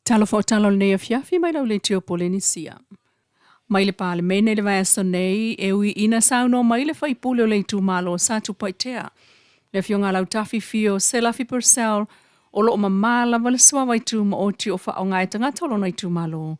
Talofa o tala o lenei afiafi mai lau leitio Polenisia. Mai le Palemene i le vaiaso nei e ui ina saunoa mai le faipule o le itumalo o Satupaitea, le afioga Lautafi Fio Selafi Purcell, o lo o mamā lava le suavai tumaoti o faaaoga e tagata o lona itumalo,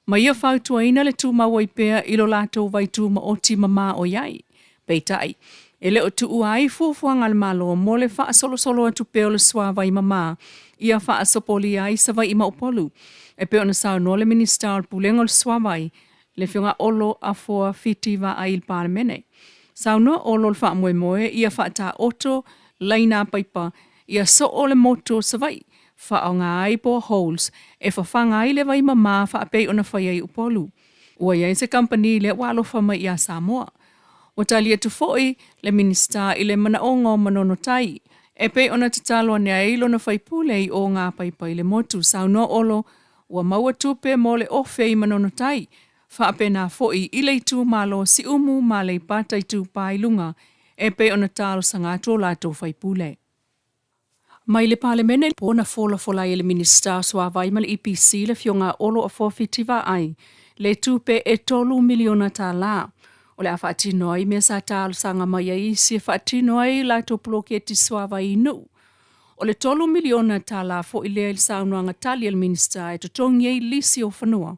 ma ia fautuaina le tumau ai pea i lo latou vai tumaoti mamā o i ai. Peitai, e le o tuua ai fuafuaga a le Malo mo le faasolosolo atu pea o le suavai mamā ia faasopolia ai Savaii ma Upolu, e pei ona saunoa le Minisita o le Pulega o le Suavai, le Afioga Olo Afoa Fiti Vaai i le Palemene. Saunoa Olo o le faamoemoe ia faataoto laina paipa ia soo le motu o Savaii, faaaoga ai boreholes e fafaga ai le vai mamā faapei ona fai ai i Upolu. Ua i ai se kamupani lea ua alofa mai ia Samoa. Ua tali atu foi le Minisita i le manaoga o Manono Tai e pei ona tatalo ane ai lona faipule i o gapaipai le motu. Saunoa Olo ua maua tupe mo le ofe i Manono Tai, faapena foi i le itumalo o Siumu ma Aleipata Itupa i Luga e pei ona talosaga atu o latou faipule. Mai le Palemene po na folafola ai e le Minisita o Suavai ma le EPC le Afioga Olo Afoa Fiti Vaai le tupe e $3 miliona o le a faatino ai mea sa talosaga mai ai isi e faatino ai latou poloketi suavai i Nuu. O le $3 miliona foi lea i le saunoaga tali a le Minisita e totogi ai lisi o fanua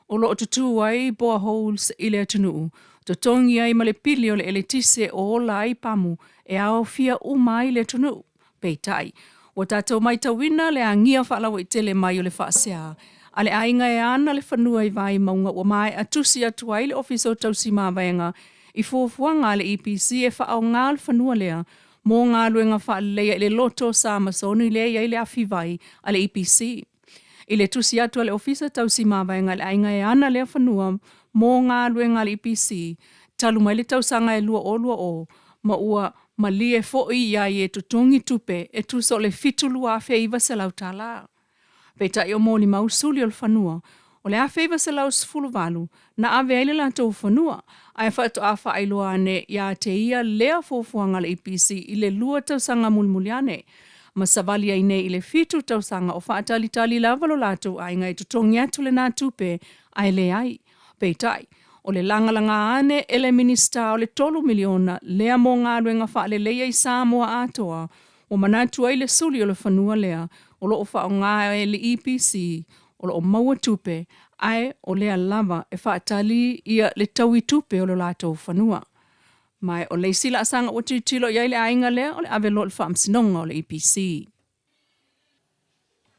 o lo o tutū ai boreholes i le atunuu, totogi ai ma le pili o le eletise o ola ai pamu e aofia uma ai le atunuu. Peitai, ua tatou matauina le agia faalauaitele mai o le faasea a le aiga e ana le fanua i Vaimauga ua maea tusi atu ai le Ofisa o Tausi Mavaega i fuafuaga a le EPC e faaaoga le fanua lea mo galuega faaleleia i le loto o Samasoni lea e i ai le afi vai a le EPC. I le tusi atu a le Ofisa Tausi Mavaega i le aiga e ana lea fanua mo galuega a le EPC talu mai le tausaga e 2020 ma ua malie foi i ai e totogi tupe e tusa o le $72,900. Peitai o molimau suli o le fanua, o le 1918 na ave ai le latou fanua, ae faatoa faailoa ane ia te ia lea fuafuaga a le EPC i le 2 tausaga mulimuli ane, ma savali ai nei i le 7 tausaga o faatalitali lava lo latou aiga e totogi atu lena tupe, ae leai. Peitai, o le lagalaga ane e le Minisita o le $3 miliona lea mo galuega faaleleia i Samoa atoa, ua manatu ai le suli o le fanua lea o lo o faaaoga e le EPC o lo o maua tupe, ae o lea lava e faatali ia le taui tupe o lo latou fanua. Ma o le isi laasaga ua tilotilo i ai le aiga lea o le ave loa i le faamasinoga o le EPC.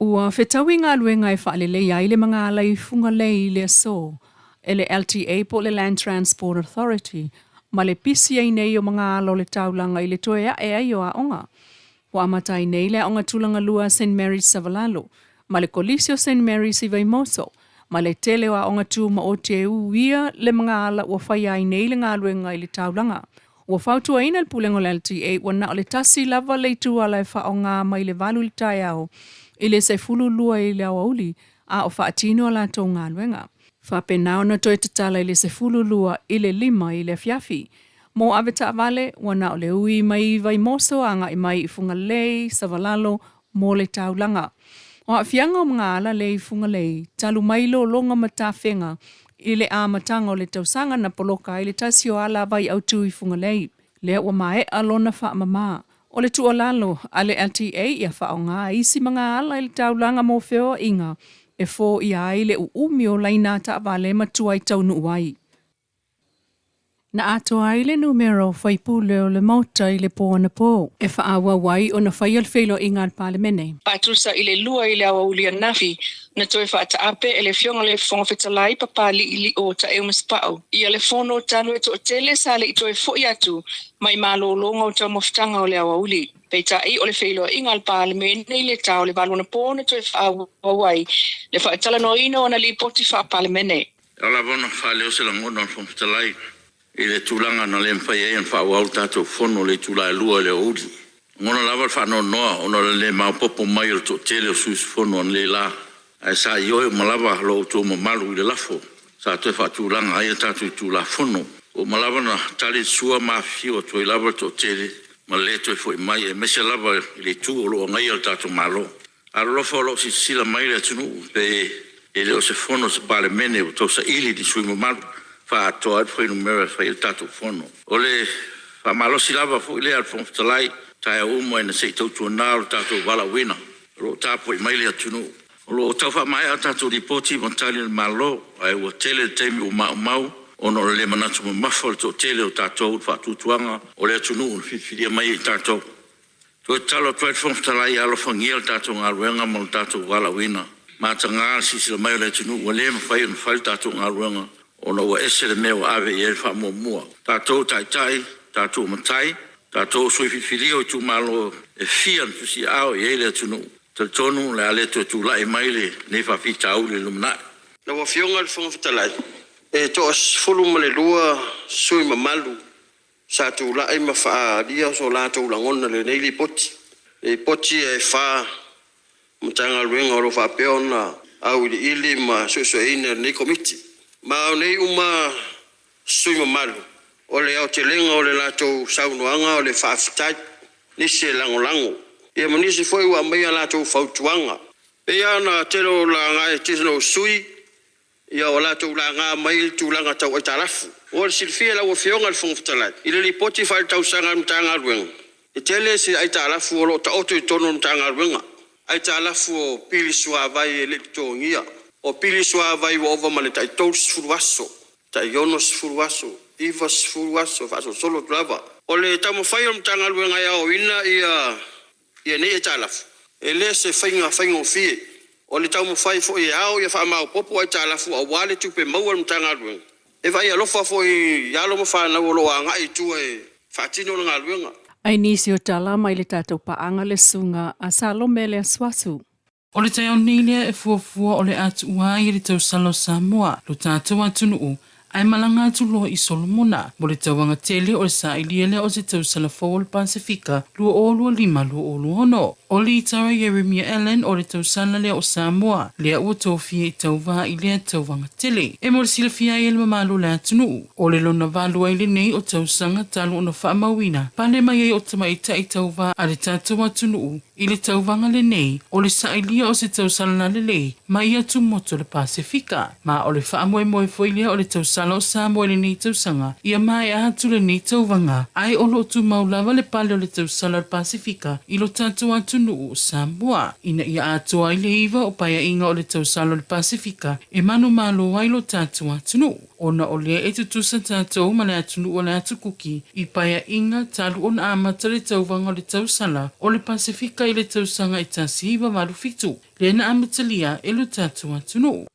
Ua fetaui galuega e faaleleia ai le magaala i Fugalei i le aso e le LTA po o le Land Transport Authority ma le pisi ai nei o magaala o le taulaga i le toe ae ai o aoga. Ua amata ai nei le aoga tulaga lua a St Mary's Savalalo ma le Kolisi o St Mary's i Vaimoso ma le tele o aoga tumaoti e uia le magaala ua faia ai nei le galuega i le taulaga. Ua fautuaina le Pulega o le LTA ua na o le tasi lava le ituala e faaaoga mai le 8 i le taeao i le 12 i le aoauli a o faatino a latou galuega. Faapena ona toe tatala i le 12 i le 5 i le afiafi. Mo avetaavale, ua na o le ui mai i Vaimoso agai mai i Fugalei, Savalalo mo le taulaga. O aafiaga o magaala lea i Fugalei, talu mai lologa ma tafega i le amataga o le tausaga na poloka ai le tasi o alavai autu i Fugalei, lea ua maea lona faamamā. O le tuualalo a le LTA ia faaaoga isi magaala i le taulaga mo feoaiga e foia ai le uumi o laina taavale ma tuai taunuu ai. Na atoa ai le numera o faipule o le Maota i le po anapo e faaauau ai ona faia le feiloaiga a le Palemene. Faatusa i le 2 i le aoauli ananafi, na toe faataape e le Afioga i le Fofoga Fetalai Papali'ili'o Taeu Masepa'u ia le fono talu e to'atele sa le i toe fo'i atu mai malologa o taumafataga o le aoauli. Peitai o le feiloaiga a le Palemene i le ta o le 8 anapo na toe faaauau ai le faatalanoaina o ana lipoti faa-Palemene. E ao lava ona faaleo se lagona o le Fofoga Fetalai i le tulaga na le mafai ai ona faaauau le tatou Fono i le itula e 2:00 i le aoauli. E lagona lava le faanoanoa ona o le le maopoopo mai o le toatele o sui usufono analeila, ae sa ioe uma lava lo outou mamalu i le lafo sa toe faatulaga ai a tatou itula Fono. Ua uma lava ona tali le sua ma afifio atu ai lava le toatele ma le le toe foi mai, aemaise lava i le Itu o lo o agaia le tatou Malo. Alolofa o lo o silasila mai le atunuu pe e le o se fono a se Palemene ua tau saili i ni sui usufono mamalu faaatoa ai le fuainumera e fai ai le tatou fono. O le faamalosi lava foi lea a le Fofoga Fetalai i taeao uma ina se i tautuana lo tatou valaauina o lo o tapuai mai le atunuu. O lo o tau faamaea a tatou Lipoti ma Tali a le Malo ae ua tele le taimi ua maumau ona o le le manatu mamafa o le toatele o tatou i le faatuatuaga o le atunuu na filifilia mai ai i tatou. E toe tatalo atu ai le Fofoga Fetalai, ia alofagia le tatou galuega ma lo tatou valaauina. E mataga le silasila mai o le atunuu ua le mafai ona fai le tatou galuega ona ua ese le mea ua ave i ai le faamuamua. O tatou o Taitai, o tatou o Matai, o tatou o sui usufono filifilia o Itumalo e fia na tusiaao i ai le atunuu. E talitonu o le a le toe tulai mai lenei faafitauli i le lumanai. Lau Afioga i le Fofoga Fetalai, e toa-12 sui usufono mamalu sa tulai ma faaalia so latou lagona i lenei Lipoti. Lipoti e fa Matagaluega o lo o faapea ona auiliili ma suesueina e lenei Komiti. Ma o nei uma sui usufono mamalu, o le aotelega o le latou saunoaga o le faafetai, nisi e lagolago, ia ma nisi foi ua aumai a latou fautuaga. E pei lava ona tele o laga e tele o sui usufono, ia ua latou laga mai le tulaga tau aitalafu. Mo le silafia e lau Afioga i le Fofoga Fetalai i le Lipoti Faaletausaga a le Matagaluega, e tele se aitalafu o lo o taoto i totonu o le Matagaluega, aitalafu o pili suavai e le i totogia, o pili suavai ua ova ma le tai 30 aso, tai 60 aso, 90 aso e faasolosolo atu lava. O le taumafai o le Matagaluega e aoina nei aitalafu, e le o se faiga faigofie. O le taumafai foi e ao ia faamaopoopo aitalafu aua le tupe maua a le Matagaluega. E vaai alofa foi i alo ma fanau o lo o agai i tua e faatino le galuega. Ai nisi o tala mai le tatou paaga le susuga a Salome Leasuasu. O le taeao nei lea e fuafua o le a tuua ai e le tausala o Samoa lo tatou atunuu ae malaga atu loa i Solomona mo le tauaga tele o le sailia lea o se tausala fou o le Pasefika 2025-2026. O Litara Ieremia Allan o le tausala lea o Samoa lea ua tofia i tauva i lea tauaga tele. E mo le silafia ai e le mamalu o le atunuu, o le lona valu ai lenei o tausaga talu ona faamauina pale mai ai o tamaitai tauva a le tatou atunuu I le tauvaga lenei, o le sailia o se tausala lelei mai i atumotu o le Pasefika, ma o le faamoemoe foi lea o le tausala o Samoa i lenei tausaga ia maea atu lenei tauvaga, ae o lo o tumau lava le pale o le tausala o le Pasefika i lo tatou atunuu o Samoa, ina ia atoa ai le iva o paeaiga o le tausala o le Pasefika e manumalo ai lo tatou atunuu. Ona o lea e tutusa tatou ma le atunuu o le Atu Kuki i paeaiga talu ona amata le tauvaga o le tausala o le Pasefika i le tausaga e 1987, lea na amatalia e lo tatou atunuu.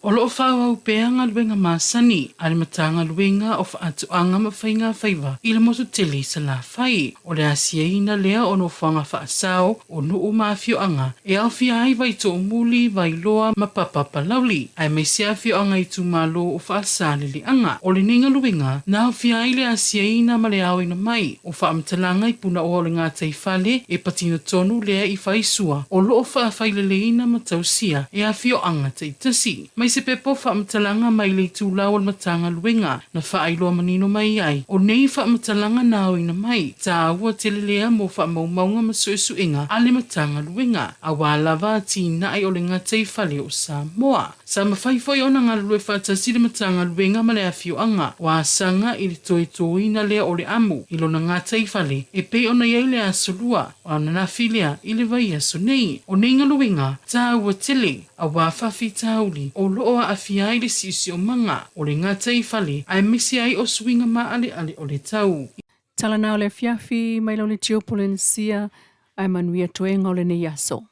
O lo o faaauau pea galuega masani a le Matagaluega o Faatoaga ma Faiga Faiva i le motu tele i Salafai. O le asiaina lea o nofoaga faasao o nuu ma afioaga e aofia ai Vaitoomuli, Vailoa ma Papapalauli, aemaise afioaga itumalo o Faasaleleaga. O lenei galuega na aofia ai le asiaina ma le aoina mai o faamatalaga i punaoa o le gataifale e patino tonu lea i faisua o lo o faafaileleina ma tausia e afioaga taitasi. Mai se pepa o faamatalaga mai le itulau o le Matagaluega na faailoa manino mai ai, o nei faamatalaga na aoina mai, taua tele lea mo faamaumauga ma suesuega a le Matagaluega, aua lava atinae o le gataifale o Samoa. Sa mafai foi ona galulue faatasi le Matagaluega ma le afioaga o Asaga i le toe toina lea o le amu i lona gataifale e pei ona i ai le Aso Lua o ananafi lea i le vaiaso nei. O nei galuega taua tele aua faafitauli o lo o aafia ai le siosiomaga o le gataifale aemaise ai o suiga maaleale o le tau. Tala na o le afiafi mai lau le Geopolenesia ae manuia toega o lenei aso.